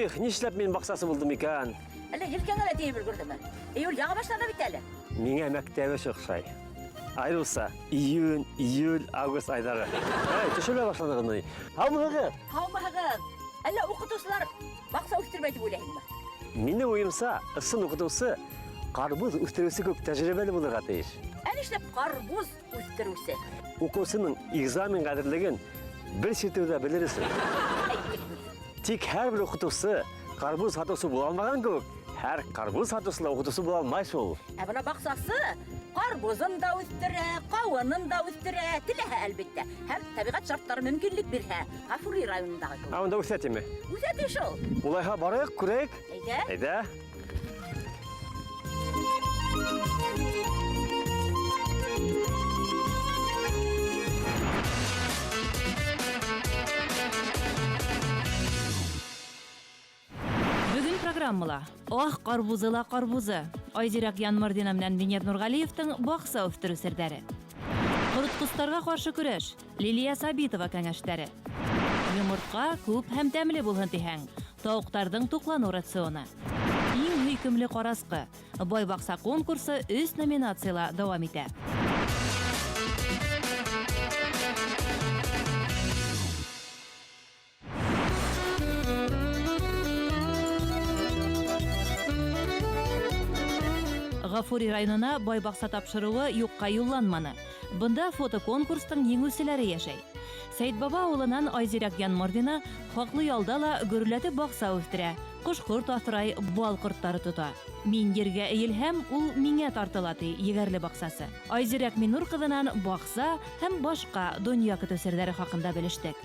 Их, нишләп мин баҡсасы булдым икән? Әллә елкәңә лә тейеп өлгөрҙөмө? Июль яңы башлана бит әле. Миңә мәктәп эше оҡшай. Айырыуса июнь, июль, август айҙары. Эй, төшөрә башланығыҙмы ни? Һаумыһығыҙ? Һаумыһығыҙ. Әллә уҡытыусылар баҡса үҫтермәй тип уйлайһыңмы? Минең уйымса, ысын уҡытыусы ҡарбуз үҫтереүсе кеүек тәжрибәле булырға тейеш. Ә нишләп ҡарбуз үҫтереүсе? Уҡыусының экзамен ҡәҙерлеген бер сиртеүҙә белер өсөн. Тик һәр бер уҡытыусы ҡарбуз һатыусы була алмаған кеүек, һәр ҡарбуз һатыусы ла уҡытыусы була алмай шул. Ә бына баҡсасы ҡарбуҙын да үҫтерә, ҡауынын да үҫтерә, теләһә, әлбиттә. Һәм тәбиғәт шарттары мөмкинлек бирһә, Ғафури районындағы кеүек. Ә унда үҫә тиме? Үҫә ти шул. Улайһа барайыҡ, күрәйек. Әйҙә. Әйҙә. Бөгөн программала Ах, ҡарбузы ла ҡарбузы. Айзирәк Янмырҙина менән Венер Нурғәлиевтың баҡса үҫтереү серҙәре. Ҡоротҡостарға ҡаршы көрәш. Лилия Сабитова кәңәштәре. Йомортҡа күп һәм тәмле булһын тиһәң, тауыҡтарҙың туҡланыу рационы. Иң һөйкөмлө ҡарасҡы. Бай баҡса конкурсы өс номинацияла дауам итә. Ғафури районына бай баҡса тапшырыуы юҡҡа юлланманы. Бында фотоконкурстың еңеүселәре йәшәй. Сәйетбаба ауылынан Айзирәк Янмырҙина хаҡлы ялда ла гөрләтеп баҡса үҫтерә, ҡош-ҡорт аҫрай, бал ҡорттары тота. Мин ергә эйелһәм, ул миңә тартыла, ти егәрле баҡсасы. Айзирәк Минур ҡыҙынан баҡса һәм башҡа донъя көтөү серҙәре хаҡында белештек.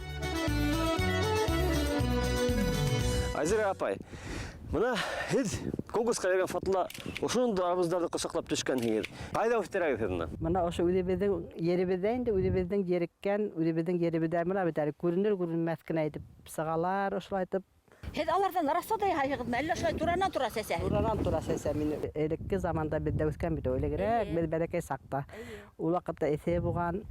Айзирәк апай, бына һеҙ конкурсҡа йөрөгән фотола ошондай арбуздарҙы ҡосаҡлап төшкәнһегеҙ. Ҡайҙа үҫтерәгеҙ һеҙ быны? Бына ошо үҙебеҙҙең еребеҙҙә инде, үҙебеҙҙең ереккән, үҙебеҙҙең еребеҙҙә бына бит әле күренер-күренмәҫ кенә итеп сығалар, ошолайтып. Һеҙ аларҙан рассада яһайһығыҙмы, әллә шулай туранан-тура сәсәһегеҙ? Туранан-тура сәсәм мин. Элекке заманда беҙҙә үҫкән бит ул, элегерәк, беҙ бәләкәй саҡта. Ул ваҡытта эҫе булған.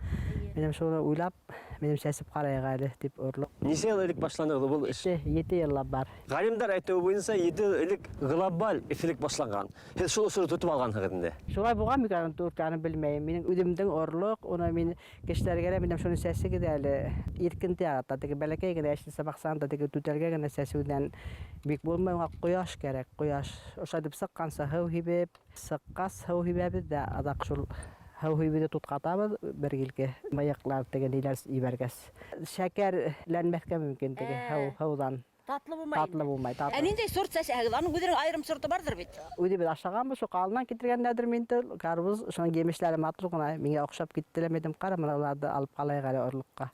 Минең шуны уйлап, минең сәсеп ҡарайыҡ әле тип орлоҡ. Нисә йыл элек башланды был эш? Ете йыллап бар. Ғалимдар әйтеүе буйынса, 7 йыл элек глобаль эҫелек башланған. Һеҙ шул осорҙо тотоп алғанһығыҙ инде. Шулай булған микән, аны белмәйем. Минең үҙемдең орлоҡ, уны мин кешеләргә лә минең шуны сәсегеҙ әле. Иркен ярата, теге бәләкәй генә йәшелсә баҡсаһында да теге түтәлгә генә сәсеүҙән бик булмай, уңа ҡояш кәрәк, ҡояш. Ошолай итеп сыҡҡанса һыу һибеп, сыҡҡас һыу һибәбеҙ ҙә, аҙаҡ шул һыу һибеүҙе туҡтатабыҙ бер килке мыйыҡлар теге ниләр ебәргәс. Шәкәрләнмәҫкә мөмкин теге һыуҙан. Татлы булмай. Татлы булмай, татлы. Ә ниндәй сорт сәсәһегеҙ? Аның үҙенең айырым сорты барҙыр бит. Үҙебеҙ ашағанбыҙ, шул ҡаланан килтергәндәрҙер мин инде карбуз, шуның емештәре матур ғына, миңә оҡшап китте лә, мин ҡара, бына уларҙы алып ҡалайыҡ әле орлоҡҡа.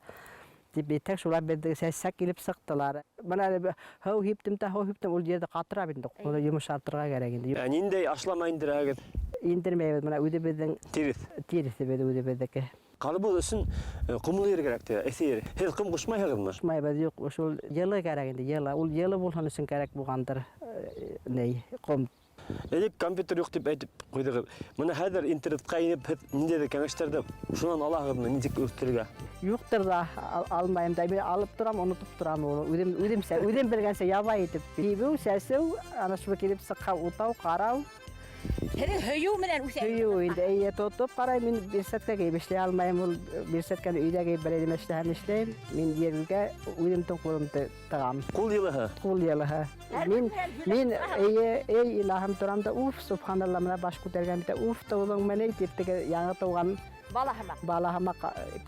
Тип әйтһәк, шулар беҙҙең сәсәк килеп сыҡтылар. Бына әле һыу һиптем дә, һыу һиптем, ул ерҙе ҡатыра бит инде, уны йомшартырға кәрәк инде. Ә ниндәй ашлама индерәһегеҙ? Индермәйбеҙ, бына үҙебеҙҙең Тиреҫ. Тиреҫебеҙ үҙебеҙҙеке. Ҡарбуз өсөн ҡомло ер кәрәк ти, эҫе ер. Һеҙ ҡом ҡушмайһығыҙмы? Ҡушмайбыҙ, юҡ, шул йылы кәрәк инде, йылы. Ул йылы булһын өсөн кәрәк булғандыр, ней, ҡом. Элек компьютер юҡ тип әйтеп ҡуйҙығыҙ. Бына хәҙер интернетҡа инеп, һеҙ ниндәйҙер кәңәштәрҙе шунан алаһығыҙмы, нисек үҫтерергә? Юҡтыр ҙа, алмайым да. Мин алып торам, онотоп торам уны. Үҙем, үҙемсә, үҙем белгәнсә ябай итеп. Һибеү, сәсеү, ана шул килеп сыҡһа, утау, ҡарау. Һеҙҙең һөйөү менән үҫә. Һөйөү инде, эйе, тотоп ҡарай, мин бирсәткә кейеп эшләй алмайым, ул бирсәткәне өйҙә кейеп берәй нәмә эшләһәм эшләйем. Мин ергә үҙемдең ҡулымды тығам. Ҡул йылыһы? Ҡул йылыһы. Һәр Мин, бер һәр мин, һәр һәр эйе, эй, илаһым торам да, уф, субханалла, мына баш күтәргән бит, уф, тыуҙың менән тип теге яңы тыуған Бала һымаҡ. Бала һымаҡ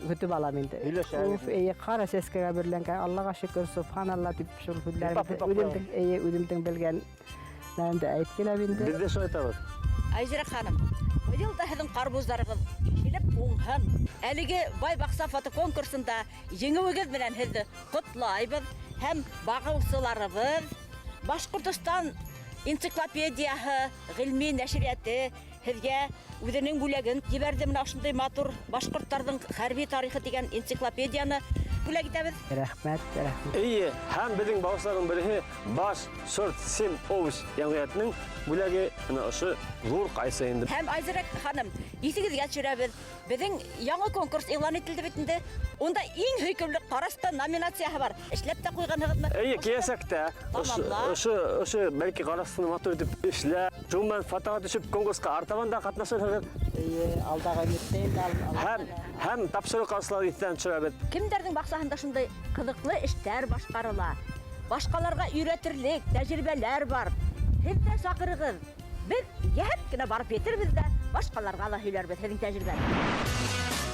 көтөп алам инде. Һөйләшә. Уф, эйе, ҡара сәскәгә бөрләнгән, Аллаға шөкөр, субханалла тип шул һүҙҙәрҙе Һыйпап, һыйпап үҙемдең, ҡуям. эйе, үҙемдең белгән нәмде әйткеләп инде. Беҙ ҙә шулай әйтәбеҙ. Айзирәк ханым, быйыл да һеҙҙең ҡарбуздарығыҙ ишелеп уңһын. Әлеге бай баҡса фотоконкурсында еңеүегеҙ менән һеҙҙе ҡотлайбыҙ һәм бағыусыларыбыҙ Башҡортостан энциклопедияһы ғилми нәшриәте һеҙгә үҙенең бүләген ебәрҙе. Бына ошондай матур башҡорттарҙың хәрби тарихы тигән энциклопедияны бүләк итәбеҙ. Рәхмәт, рәхмәт. Эйе, һәм беҙҙең бағыусыларҙың береһе Баш Сорт Сем Овощ йәмғиәтенең бүләге бына ошо ҙур ҡайсы инде. Һәм Айзирәк ханым, Иҫегеҙгә төшөрәбеҙ. Беҙҙең яңы конкурс иғлан ителде бит инде. Унда иң һөйкөмлө ҡарасты номинацияһы бар. Эшләп тә ҡуйғанһығыҙмы? Эйе, киләсәктә ошо бәлки ҡарастыны матур итеп эшләп, шуның менән фотоға төшөп конкурсҡа артабан да ҡатнашырһығыҙ. Эйе, алдағы өмөттә инде. Һәм тапшырыу ҡарашылар иҫтән төшөрәбеҙ. Кемдәрҙең баҡсаһында шундай ҡыҙыҡлы эштәр башҡарыла? Башҡаларға өйрәтерлек тәжрибәләр бар. Һеҙ ҙә саҡырығыҙ. Беҙ йәһәт кенә барып етербеҙ ҙә башҡаларға ла һөйләрбеҙ һеҙҙең тәжрибәне.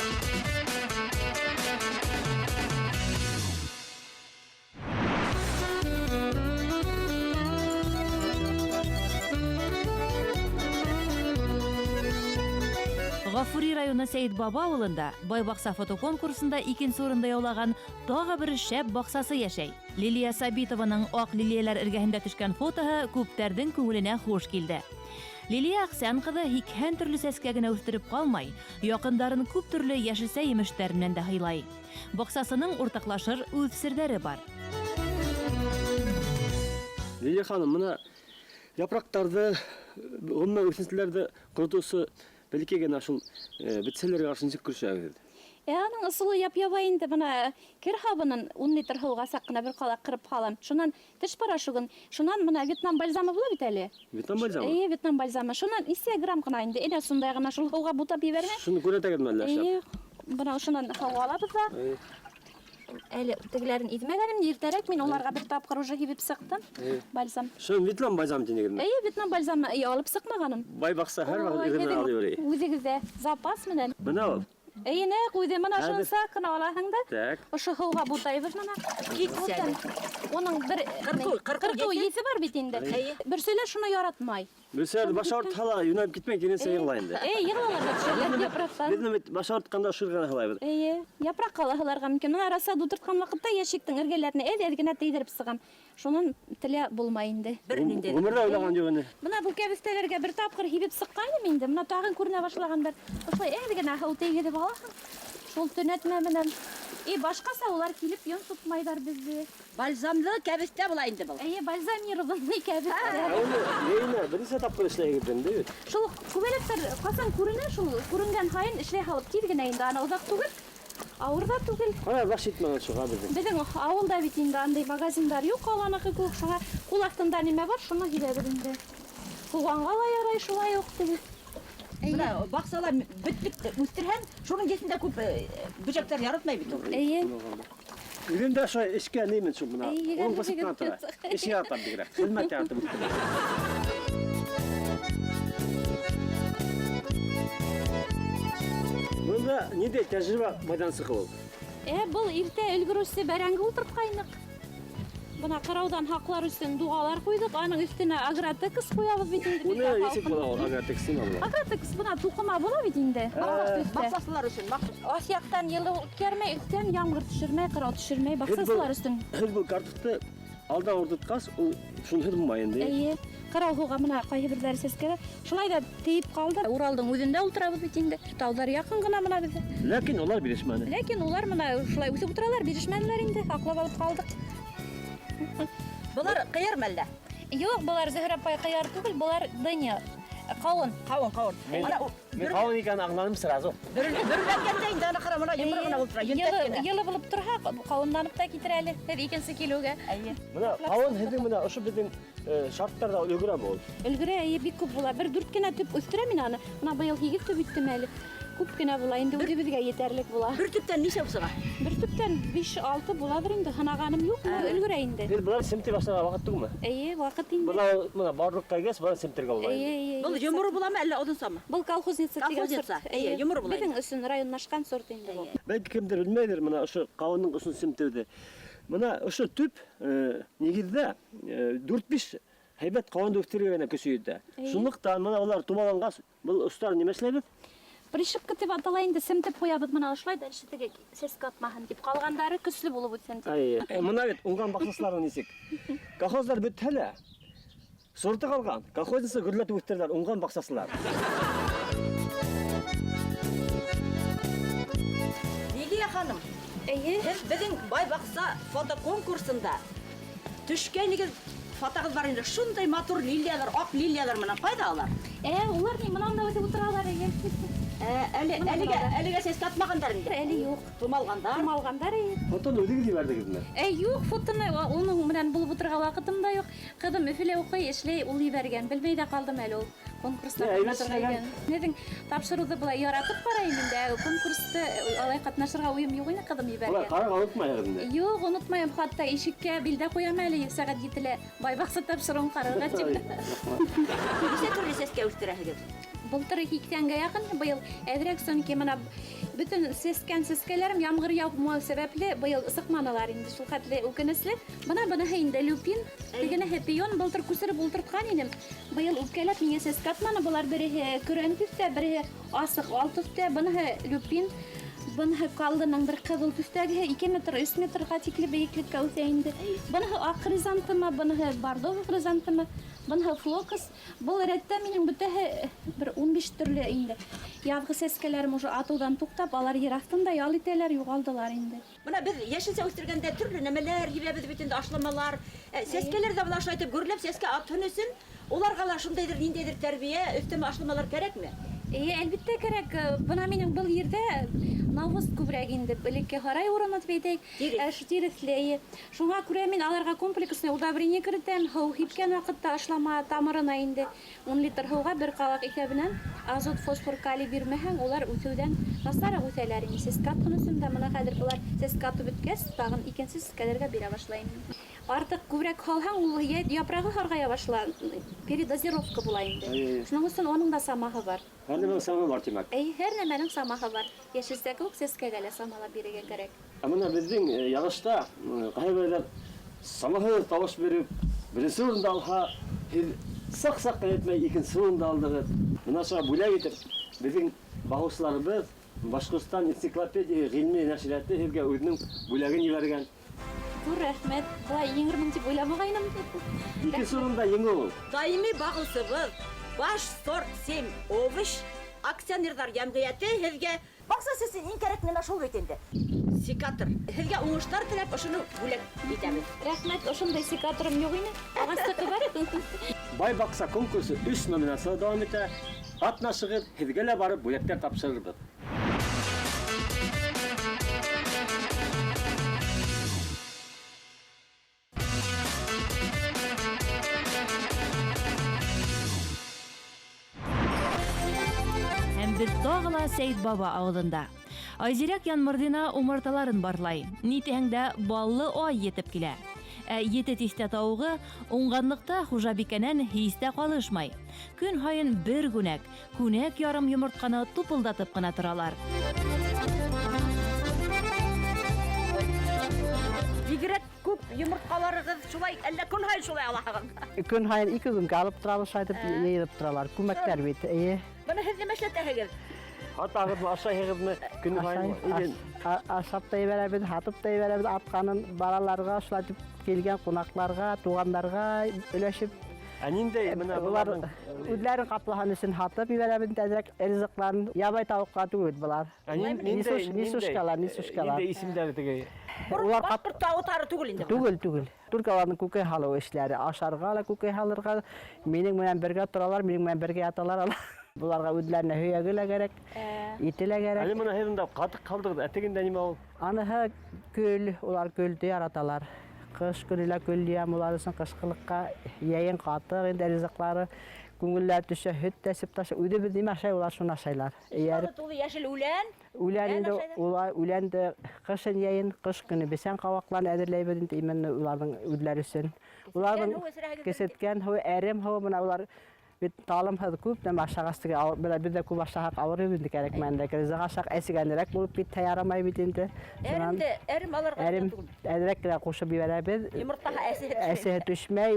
Ғафури районы Сәйетбаба ауылында Бай баҡса фотоконкурсында икенсе урында яулаған тағы бер шәп баҡсасы йәшәй. Лилия Сабитованың аҡ лилияләр эргәһендә төшкән фотоһы күптәрҙең күңеленә хуш килде. Лилия Аҡсән ҡыҙы 80 төрлө сәскә генә үҫтереп ҡалмай, яҡындарын күп төрлө йәшелсә емештәр менән дә һыйлай. Баҡсасының уртаҡлашыр үҙ серҙәре бар. Лилия ханым, бына япраҡтарҙы, ғөмүмән үҫентеләрҙе ҡоротоусы бәләкәй генә шул бетсәләргә ҡаршы нисек көрәшәгеҙ? Аның ысулы яп-ябай инде. Бына кер һабынын 10 литр һыуға саҡ ҡына бер ҡалаҡ ҡырып һалам. Шунан теш порошогын, шунан бына Вьетнам бальзамы була бит әле. Вьетнам бальзамы? Эйе, Вьетнам бальзамы. Шунан нисә грамм ҡына инде, әнә шундай ғына шул һыуға бутап ебәрһәң. Шуны күрһәтәгеҙме әллә эшләп? Эйе, бына шунан һыуға алабыҙ ҙа. Эйе. Әле тегеләрен иҙмәгәнем, иртәрәк мин уларға бер тапҡыр уже һибеп сыҡтым. Эйе. Бальзам. Шуны Вьетнам бальзам тинегеҙме? Эйе, Вьетнам бальзамы, эйе, алып сыҡмағаным. Бай баҡса һәр ваҡыт Ой, үҙе менән һеҙҙең алып йөрөй. Үҙегеҙҙә запас менән. Бына ул. Эйе, нәҡ үҙе бына Хәҙер. шуны саҡ ҡына алаһың да. Так. Ошо һыуға бутайбыҙ бына. Китсә әле. Уның бер Ҡырҡыу ҡырҡыу еҫе. еҫе бар бит инде. Эйе. Бөрсөләр шуны яратмай. Бөрсөләр баш ауыртһа ла йүнәлеп китмәй, киренсә йығыла инде. Эйе, йығылалар да төшәләр япраҡтан. Беҙ бит баш ауыртҡанда ошо ғына һылайбыҙ. Эйе, япраҡҡа ла һыларға мөмкин. Бына рассада ултыртҡан ваҡытта йәшиктең эргәләренә әҙ-әҙ генә тейҙереп сығам. Шунан телә булмай инде. Бер ниндәй. Ғүмерҙә уйлаған юҡ ине. Бына был кәбеҫтәләргә бер тапҡыр һибеп сыҡҡайным инде. Бына тағын күренә башлағандар. Ошолай әҙ генә һыу тейгеҙеп алаһың. Шул төнәтмә менән. И башҡаса улар килеп йонсотмайҙар беҙҙе. Бальзамлы кәбеҫтә була инде был. Эйе, бальзамированный кәбеҫтә. Ә уны йәйенә бер нисә тапҡыр эшләйһегеҙ инде бит? Шул күбәләктәр ҡасан күренә, шул күренгән һайын эшләй һалып тиҙ генә инде. Ана оҙаҡ түгел, ауыр ҙа түгел. Ҡара, баш етмәгән шуға беҙҙең. Беҙҙең ауылда бит инде андай магазиндар юҡ, ҡаланыҡы кеүек. Шуңа ҡул аҫтында нимә бар, шуны һибәбеҙ инде. Һуғанға ла ярай шулай уҡ теге. Бына баҡсала бөтлөк үҫтерһәң, шуның еҫендә күп бөжәктәр яратмай бит ул. Эйе. Үҙем дә шулай эшкә неймен шул бына. Эйе, Ун бысып егәрле ҡына тора. егет. Эш яратам бигерәк. Хеҙмәт яратып үҫтем. Бында ниндәй тәжрибә майҙансығы ул? Был иртә өлгөрөүсе бәрәңге ултыртҡайныҡ. Бына ҡырауҙан һаҡлар өсөн дуғалар ҡуйҙыҡ, аның өҫтөнә агротекс ҡуябыҙ бит инде. Уны Беҙҙә нисек халҡын. була ул агротекс нимә була? Агротекс бына туҡыма була бит инде. Баҡсасылар өсөн махсус. Аҫ яҡтан йылы үткәрмәй, өҫтән ямғыр төшөрмәй, ҡырау төшөрмәй, баҡсасылар өсөн. Һеҙ был картуфты алдан ултыртҡас, ул шунһыҙ булмай инде. Эйе, ҡырау һыуға бына ҡайһы берҙәре сәскәләр шулай ҙа тейеп ҡалды. Уралдың үҙендә ултырабыҙ бит инде. Тауҙар яҡын ғына бына беҙҙә. Ләкин улар бирешмәне. Ләкин улар бына шулай үҫеп ултыралар, бирешмәнеләр инде, һаҡлап алып ҡалдыҡ. Былар ҡыяр мәллә? Юҡ, былар Зөһрә апай ҡыяр түгел, былар дыня. Ҡауын. Ҡауын, ҡауын. Мин Ана, мин ҡауын икәнен аңланым сразу. Бөрөләнгәндә инде ана ҡара, бына йомро ғына ултыра, йөнтәҫ кенә. Йылы булып торһа, ҡауынланып та китер әле, һеҙ икенсе килеүгә. Эйе. Бына ҡауын һеҙҙең бына ошо беҙҙең шарттарҙа өлгөрәме ул? Өлгөрә, эйе, бик күп була. Бер 4 кенә төп үҫтерәм мин аны. Бына быйыл 8 төп иттем әле. Күп кенә була, инде үҙебеҙгә етәрлек була. Бер төптән нисә сыға? Бер төптән 5-6 буладыр инде, һанағаным юҡ, өлгөрә инде. Беҙ былар семтей башларға ваҡыт түгелме? Эйе, ваҡыт инде. Бына, бына барлыҡҡа килгәс, былар семтергә була Эйе, инде. эйе, Был эйе. йоморо буламы, әллә оҙонсамы? Был колхозница тигән сорт. Колхозница, эйе, йоморо була Беҙҙең инде. өсөн районлашҡан сорт инде был. Эйе. Бәлки кемдер белмәйҙер, бына ошо ҡауындың осон семтеүҙе. Бына ошо төп нигеҙҙә дүрт-биш һәйбәт ҡауынды үҫтерергә генә көсө етә. Эйе. Шунлыҡтан бына улар тумаланғас, был остар нимә эшләйбеҙ? Пришивка тип атала инде, семтеп ҡуябыҙ бына ошолай, дальше теге сәскә атмаһын тип, ҡалғандары көслө булып үҫһен тип. Әйе. Бына бит уңған баҡсасыларҙың нисек? Колхоздар бөтһә лә, сорты ҡалған. Колхозница гөрләтеп үҫтерҙеләр уңған баҡсасылар. Лилия ханым, Эйе. һеҙ беҙҙең Бай баҡса фотоконкурсында төшкәнегеҙ фотоғыҙ бар инде. Шундай матур лилиялар, аҡ лилиялар менән ҡайҙа алар? Улар ни, мынанда үҫеп ултыралар, эйе. Әле әлегә әлегә сәскә атмағандар инде. Әле юҡ. Тумалғандар. Тумалғандар. Фотоны үҙегеҙ ебәрҙегеҙме? Ә юҡ, фотоны уның менән булып ултырырға ваҡытым да юҡ. Ҡыҙым Өфөлә уҡый, эшләй, ул ебәргән. Белмәй ҙә ҡалдым әле ул конкурста ҡатнашырға икән. Һеҙҙең тапшырыуҙы былай яратып ҡарайым инде. Конкурсты алай ҡатнашырға уйым юҡ ине, ҡыҙым ебәргән. Улай ҡарарға онотмайһығыҙ инде. Юҡ, онотмайым. Хатта ишеккә билдә ҡуям әле, сәғәт 7-лә Бай баҡса тапшырыуын ҡарарға тип. Нисә төрлө сәскә үҫтерәһегеҙ? Былтыр 80-гә яҡын, быйыл әҙерәк, сөнки мына бөтөн сәскән сәскәләрем ямғыр яумау сәбәпле быйыл сыҡманылар инде, шул хәтле үкенесле. Бына быныһы инде люпин, тегенеһе пион, былтыр күсереп ултыртҡан инем. Быйыл үпкәләп миңә сәскә атманы. Былар береһе көрән төҫтә, береһе асыҡ ал төҫтә, быныһы люпин. Быныһы калдының бер ҡыҙыл төҫтәгеһе 2 метр, 3 метрға тикле бейеклеккә үҫә инде. Быныһы аҡ хризантема, быныһы бордовый хризантема, быныһы флокс. Был рәттә минең бөтәһе бер 15 төрлө инде. Яҙғы сәскәләрем уже атыуҙан туҡтап, алар ер аҫтында ял итәләр, юғалдылар инде. Бына беҙ йәшелсә үҫтергәндә төрлө нәмәләр һибәбеҙ бит инде, ашламалар. Сәскәләр ҙә бына шулай итеп гөрләп сәскә атһын өсөн уларға ла шундайҙыр ниндәйҙер тәрбиә, өҫтәмә ашламалар кәрәкме? Эйе, әлбиттә кәрәк. Бына минең был ерҙә навоз күберәк инде, элекке һарай урыны тип әйтәйек. Шу тиреҫле, эйе. Шуңа күрә мин аларға комплексный удобрение керетәм. Һыу һипкән ваҡытта ашлама тамырына инде 10 литр һыуға бер ҡалаҡ иҫәбенән азот, фосфор, калий бирмәһәң, улар үҫеүҙән насарыраҡ үҫәләр инде. Сәскә атҡан өсөн дә бына хәҙер былар сәскә атып бөткәс, тағын икенсе сәскәләргә бирә башлайым. Артыҡ күберәк һалһаң, ул япрағы һарғая башлай, передозировка була инде. Шуның өсөн уның да самаһы бар. Һәр нәмәнең самаһы бар, тимәк. Эйе, һәр нәмәнең самаһы бар. Йәшелсә кеүек сәскәгә лә самалап бирергә кәрәк. Ә бына беҙҙең ярышта ҡайһы берәүҙәр самаһыҙ тауыш биреп, беренсе урынды алһа, һеҙ саҡ-саҡ ҡына әйтмәй икенсе урынды алдығыҙ. Бына шуға бүләк итеп, беҙҙең бағыусыларыбыҙ Башҡортостан энциклопедия ғилми нәшриәте һеҙгә үҙенең бүләген ебәргән. Ҙур рәхмәт. Былай еңермен тип уйламағайным. Икенсе урында еңеү ул. Даими бағыусыбыҙ Баш сорт семь овощ акционерҙар йәмғиәте һеҙгә баҡса өсөн иң кәрәк нәмә шул бит инде. Секатор. Һеҙгә уңыштар теләп ошоно бүләк итәбеҙ. Рәхмәт, ошондай секаторым юҡ ине. Ағастыҡы бар. Бай баҡса конкурсы 3 номинацияла дауам итә. Ҡатнашығыҙ, һеҙгә лә барып бүләктәр тапшырырбыҙ. Һәм беҙ тағы ла Сәйет Баба ауылында. Айзирәк Янмырҙина умарталарын барлай. Ни тиһәң дә баллы ай етеп килә. Ә ете тиҫтә тауығы уңғанлыҡта хужабикәнән һис тә ҡалышмай. Көн һайын бер күнәк, күнәк ярым йомортҡаны тупылдатып ҡына торалар. Бигерәк күп йомортҡаларығыҙ шулай, әллә көн һайын шулай алаһығыҙ? Көн һайын 2 көнгә алып торабыҙ, шулай итеп йыйылып торалар. Күмәктәр бит, эйе. Бына һеҙ нимә эшләтәһегеҙ? Һатағыҙмы, ашайһығыҙмы? Көн һайын Ашай, ашап та ебәрәбеҙ, һатып та ебәрәбеҙ, артҡанын балаларға, шулай итеп килгән ҡунаҡларға, туғандарға өләшеп. Ә ниндәй бына Былар быларҙың? үҙләрен ҡаплаһын өсөн һатып ебәрәбеҙ, әҙерәк ризыҡларын. Ябай тауыҡҡа түгел былар. Ә Нисушкалар, нисушкалар. ниндәй исемдәре теге? Улар Башҡорт тауыҡтары түгел инде. Түгел, түгел. Только уларҙың күкәй һалыу эшләре. Ашарға ла күкәй һалырға, минең менән бергә торалар, минең менән бергә яталар алар. Буларға үҙләренә һөйәге лә кәрәк, ите лә кәрәк. Әле бына һеҙ унда ҡатыҡ ҡалдығыҙ, ә тегендә нимә ул? Аныһы көл, улар көлдө яраталар. Ҡыш көнө лә көл йыям улар өсөн ҡышҡылыҡҡа йәйен ҡатыҡ инде ризыҡлары. Күңелләр төшә, һөт тә эсеп ташлай. Үҙебеҙ нимә ашай, улар шуны ашайлар. Эйәреп. Шулар тулы йәшел үлән. Үлән Үлән инде, ашайҙар. улар үләнде ҡышын йәйен, ҡыш көнө бесән ҡабаҡларын әҙерләйбеҙ инде, именно уларҙың үҙләре өсөн. Уларҙың һыу эсерәһегеҙ кесеткән һыуы, әрем һыуы, бына улар бит талымһыҙ күп нәмә ашағас теге ауыр, бына беҙ ҙә күп ашаһаҡ ауырыйбыҙ инде, кәрәкмәне лә. Ризыҡ ашаҡ әсегәнерәк булып китһә ярамай бит инде. Әрем дә, әрем аларға Әрем түгел. әҙерәк кенә ҡушып ебәрәбеҙ. Йомортҡаға әсеһе төшмәй. Әсеһе төшмәй,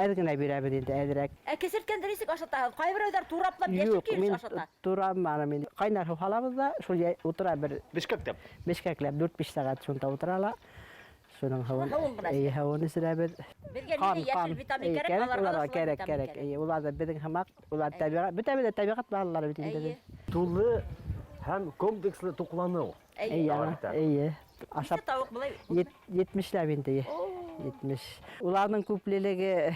әҙ генә бирәбеҙ инде, әҙерәк. Ә кесерткәндә нисек ашатаһығыҙ? Ҡайһы берәүҙәр тураплап йәшел Юҡ, килеш мин ашата. тураманым инде. Ҡайнар һыу һалабыҙ ҙа, шул ултыра бер Бешкәкләп. Бешкәкләп, дүрт-биш сәғәт шунда ултыра ла. Шуның һыуын, Һыуын ғына эйе, һыуын эсерәбеҙ. Беҙгә Ҡан, ниндәй йәшел ҡан. витамин Эйе, кәрәк, кәрәк, аларға уларға ла шулай кәрәк, витамин кәрәк. кәрәк. Эйе, улар ҙа беҙҙең һымаҡ, улар тәбиғәт, бөтәбеҙ ҙә тәбиғәт балалары бит инде Эйе. беҙ. Тулы һәм комплекслы туҡланыу. Эйе. Эйе, Албетте. эйе. Нисә Ашап тауыҡ былай? Етмешләп инде, О. 70. Уларҙың күплелеге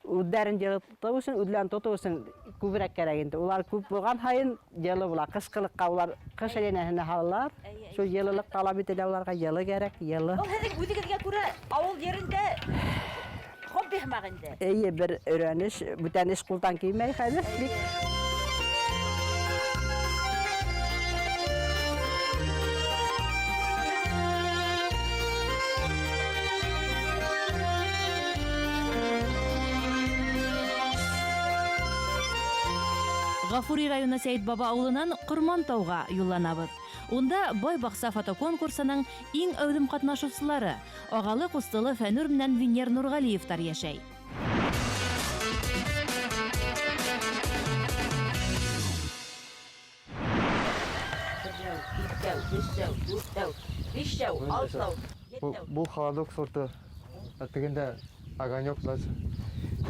Үҙҙәрен йылытыу өсөн, үҙләрен тотоу өсөн күберәк кәрәк инде. Улар күп булған һайын йылы була. Ҡышҡылыҡҡа улар ҡыш әйләнәһенә һалалар. Шул йылылыҡ талап ителә уларға, йылы кәрәк, йылы. Был һеҙҙең үҙегеҙгә күрә ауыл ерендә хобби һымаҡ инде. Эйе, бер өйрәнеш, бүтән эш ҡулдан килмәй хәҙер. Бик Ғафури районы Сәйетбаба ауылынан Ҡормантауға юлланабыҙ. Унда Бай баҡса фотоконкурсының иң әүҙем ҡатнашыусылары ағалы-ҡустылы Фәнүр менән Венер Нурғәлиевтар йәшәй. Икәү, өсәү, дүртәү, бишәү, алтау, етәү. Был холодок сорты. Ә тегендә огонек дальше.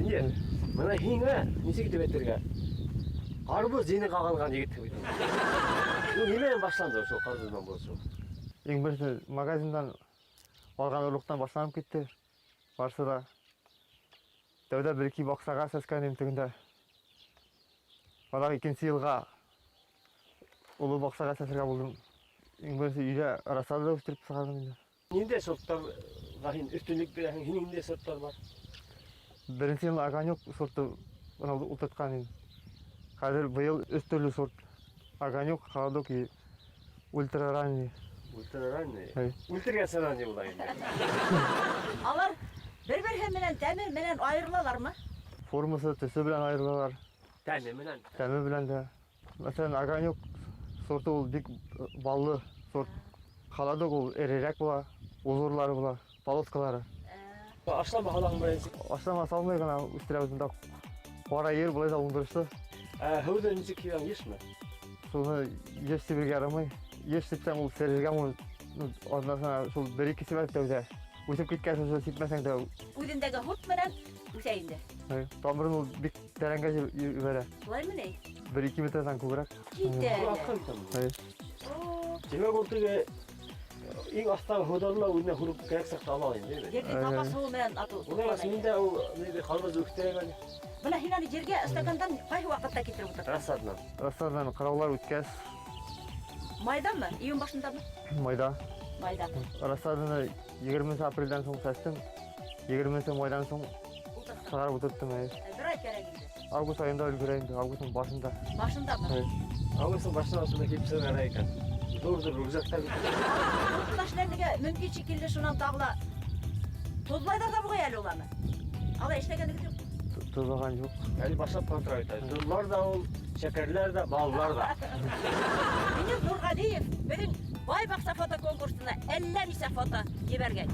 Венер, бына һиңә нисек итеп әйтергә? Ҡарбуз ене ҡағылған егет бит. Ул нимәнән башланды ошо ҡарбуз менән булышу? Иң беренсе магазиндан алған орлоҡтан башланып китте. Барсы да. Тәүҙә бер-ике баҡсаға сәскән инем тегендә. Баҙар икенсе йылға оло баҡсаға сәсергә булдым. Иң беренсе өйҙә рассада үҫтереп сығарҙым инде. Ниндәй сорттарға һин өҫтөнлөк бирәһең? Һинең ниндәй сорттар бар? Беренсе йыл огонек сорты бына ултыртҡан инем. Хәҙер быйыл өс төрлө сорт. Огонек, холодок и ультраранний. Ультраранний? Әй. Үлтергәнсе ранний була инде. Алар бер-береһе менән тәме менән айырылалармы? Формасы, төҫө белән айырылалар. Тәме менән? Тәме белән дә. Мәҫәлән, огонек сорты ул бик баллы сорт. Холодок ул эрерәк була, узорлары була, полоскалары. Ашлама һалаһың беренсе? Ашлама салмай ғына үҫтерәбеҙ бында. Ҡара ер былай ҙа уңдырышлы. Ә һыуҙы нисек һибәң, йышмы? Шуны йыш сибергә ярамай. Йыш сипсәң ул серергә мөмкин. Аҙнасына шул бер-ике сибәк тәүҙә. Үҫеп киткәс, шул сипмәһәң дә. Үҙендәге һут менән үҫә инде. Әй, тамырын ул бик тәрәнгә ебәрә. Шулаймы ни? Бер-ике метрҙән күберәк. Китә. Әй. Тимәк, ул теге иң аҫтағы һыуҙарҙы ла үҙенә һурып кәрәк саҡта ала инде, әйме? Ерҙең таба һыуы менән атыу. Унан һуң миндә ул ниндәй ҡарбуз үҫтерәм әле. Бына һин әле ергә стакандан ҡайһы ваҡытта килтереп ултырттың? Рассаданан. Рассаданан ҡыраулар үткәс. Майҙамы? Июнь башындамы? Майҙа. Майҙа. Рассаданы егерменсе апрелдән һуң сәстем. Егерменсе майҙан һуң сығарып ултырттым, әйе. Бер ай кәрәк инде. Август айында өлгөрә инде, августтың башында. Башындамы? Әйе. Августтың башында шунда килеп сығара икән. Ҙур-ҙур рюкзактар бит. Эшләргә мөмкин шикелле, шунан тағы ла тоҙлайҙар ҙа буғай әле уларны. Алай эшләгәнегеҙ юҡ? Тоҙлаған юҡ. Әле башлап ҡына тора бит әле. Тоҙлар ҙа ул, шәкәрләр ҙә, баллар ҙа. Венер Нурғәлиев беҙҙең Бай баҡса фотоконкурсына әллә нисә фото ебәргән.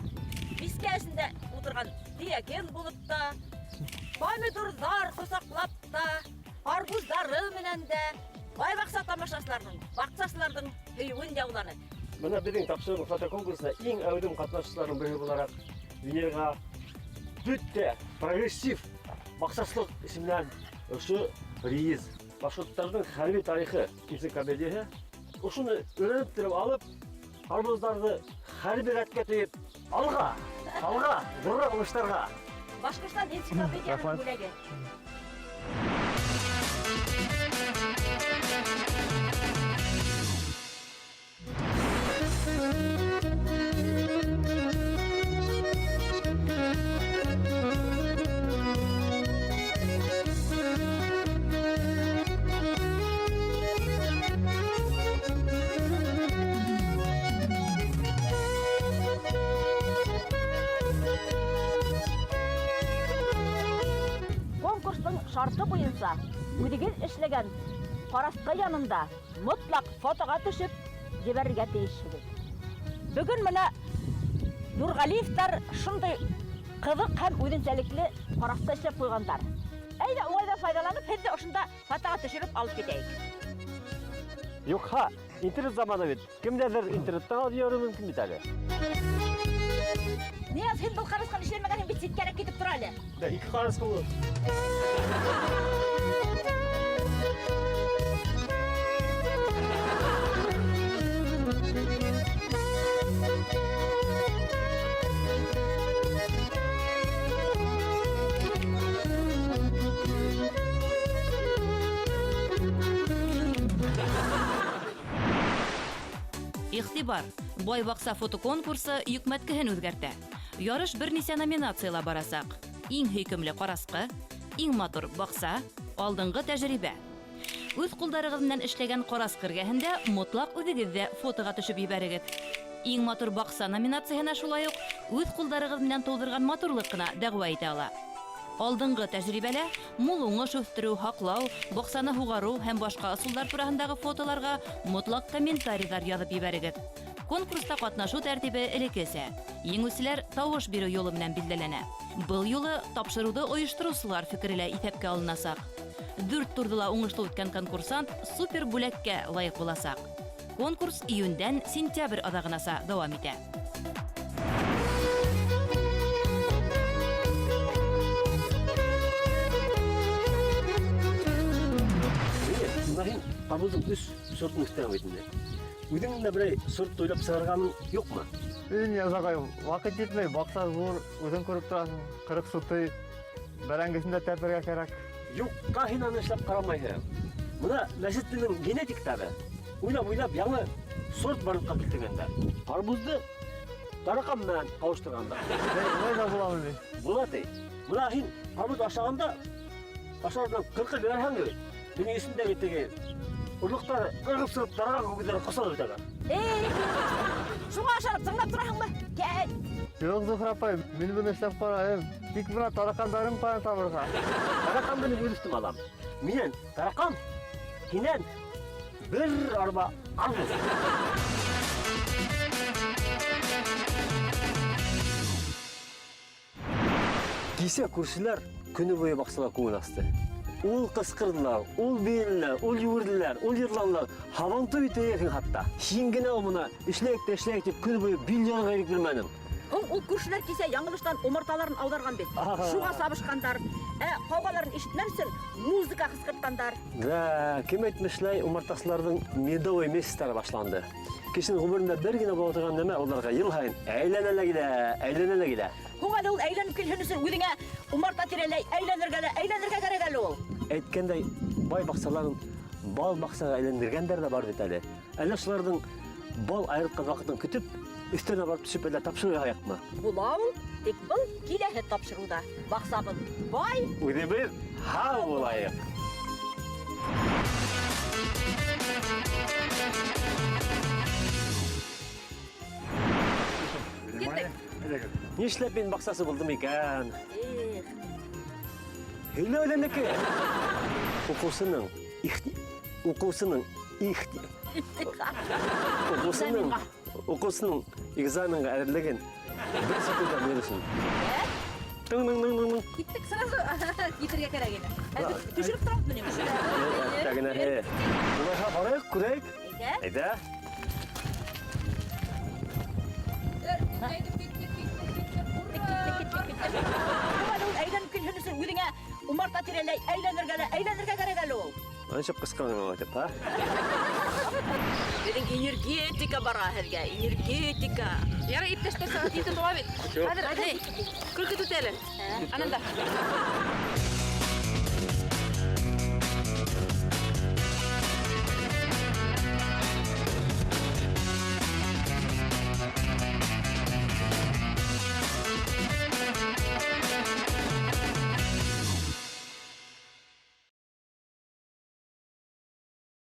Мискә эсендә ултырған тиәкен булып та, помидорҙар ҡосаҡлап та, арбуздары менән дә Бай баҡса тамашасыларының, баҡсасыларҙың һөйөүен яуланы. Бына беҙҙең тапшырыу фотоконкурсына иң әүҙем ҡатнашыусыларҙың береһе булараҡ Венерға бөтә прогрессив баҡсасылыҡ исеменән ошо приз. Башҡорттарҙың хәрби тарихы энциклопедияһы. Ошоно өйрәнеп тороп алып, арбуздарҙы хәрби рәткә төйөп, алға, алға, ҙурыраҡ уңыштарға. Башҡортостан энциклопедияһының Рәхмәт. бүләге. Конкурстың шарты буйынса, үҙегеҙ эшләгән ҡарасҡы янында мотлаҡ фотоға төшөп ебәрергә тейешһегеҙ. Бөгөн бына Нурғәлиевтар шундай ҡыҙыҡ һәм үҙенсәлекле ҡарасҡы эшләп ҡуйғандар. Әйҙә, уңайҙан файҙаланып, һеҙҙе ошонда фотоға төшөрөп алып китәйек. Юҡһа, интернет заманы бит. Кемдәрҙер интернеттан алып ебәреүе мөмкин бит әле. Нияз, һин был ҡарасҡаны эшләмәгәнһең бит, ситкәрәк китеп тор әле. Да, ике ҡарасҡы ул. Игътибар! Бай баҡса фотоконкурсы йөкмәткеһен үҙгәртә. Ярыш бер нисә номинацияла барасаҡ. Иң һөйкөмлө ҡарасҡы, иң матур баҡса, алдынғы тәжрибә. Үҙ ҡулдарығыҙ менән эшләгән ҡарасҡы эргәһендә мотлаҡ үҙегеҙ ҙә фотоға төшөп ебәрегеҙ. Иң матур баҡса номинацияһына шулай уҡ үҙ ҡулдарығыҙ менән тыуҙырған матурлыҡ ҡына дәғүә итә ала. Алдынғы тәжрибәлә мул уңыш үҫтереү, һаҡлау, баҡсаны һуғарыу һәм башҡа ысулдар тураһындағы фотоларға мотлаҡ комментарийҙар яҙып ебәрегеҙ. Конкурста ҡатнашыу тәртибе элеккесә. Еңеүселәр тауыш биреү юлы менән билдәләнә. Был юлы тапшырыуҙы ойоштороусылар фекере лә иҫәпкә алынасаҡ. 4 турҙы ла уңышлы үткән конкурсант супер бүләккә лайыҡ буласаҡ. Конкурс июндән сентябрь аҙағынаса дауам итә. Бына һин ҡарбуҙҙың 3 сортын үҫтерәң бит инде. Үҙең дә берәй сорт уйлап сығарғаның юҡмы? Мин язағай, ваҡыт етмәй, баҡса ҙур, үҙең күреп тораһың, 40 сутый, бәрәңгеһен дә тәпергә кәрәк. Юҡҡа һин аны эшләп ҡарамайһың. Бына мәсеттенең генетиктары уйлап-уйлап яңы сорт барлыҡҡа килтергәндәр. Ҡарбуҙҙы тараҡан менән ҡауыштырғандар. Улай ҙа буламы ни? Була ти. Бына һин ҡарбуҙ ашағанда, ашар менән ҡырҡып ебәрһәң бит, һинең эсендәге теге орлоҡтар ырғып сығып тараҡан күгеҙҙәре ҡосалып бөтәләр. Эй, шуға ашарып тыңлап тораһыңмы? Кәй. Юҡ, Зөһрә апай, мин быны эшләп ҡарайым. Тик бына тараҡандарым ҡайҙан табырға? Тараҡанды мин үҙ өҫтөмә алам. Минән тараҡан, һинән бер арба арбуз. Кисә күршеләр көнө буйы баҡсала күңел асты. Ул ҡысҡырҙылар, ул бейенеләр, ул йүгерҙеләр, ул йырланылар. Һабантуй итәйһең хатта. Һин генә ул бына эшләйек тә эшләйек тип көнө буйы бил ярырға ирек бирмәнең. Һуң ул күршеләр кисә яңылыштан умарталарын ауҙарған бит. Шуға сабышҡандар. Ә ҡауғаларын ишетмәм өсөн музыка ҡысҡыртҡандар. Да, кем әйтмешләй, умартасыларҙың медовый месяцтары башланды. Кешенең ғүмерендә бер генә була торған нәмә уларға йыл һайын әйләнә лә килә, әйләнә лә килә. Һуң әле ул әйләнеп килһен өсөн үҙеңә умарта тирәләй әйләнергә лә, әйләнергә кәрәк әле ул. Әйткәндәй, бай баҡсаларын бал баҡсаға әйләндергәндәр ҙә бар бит әле. Әллә шуларҙың бал айыртҡан ваҡытын көтөп, өҫтөнә барып төшөп әллә тапшырыу яһаяҡмы? Була ул, тик был киләһе тапшырыуҙа. Баҡсабыҙ бай, үҙебеҙ һау булайыҡ. Киттек. Нишләп мин баҡсасы булдым икән? Эх. Һөйләүҙәнеке. Уҡыусының ихти-, уҡыусының ихти-, уҡыусының, уҡыусының экзаменға әҙерлеген бер секундта белер өсөн. Тың-тың-тың-тың-тың. Киттек сразу. Китергә кәрәк ине. Ә беҙ төшөрөп торабыҙмы ни? Әйтә генә, һе. Улайһа барайыҡ, күрәйек. Әйҙә. Әйҙә. Әйләнеп килһен өсөн үҙеңә умарта тирәләй әйләнергә лә, әйләнергә кәрәк әле ул. Нисек ҡысҡырҙың улай тип, һа? Беҙҙең энергетика бара һеҙгә, энергетика. Ярай, иптәштәр, сәғәт ете тула бит. Юҡ. Хәҙер, әй, көлкө түтә әле. Ананда.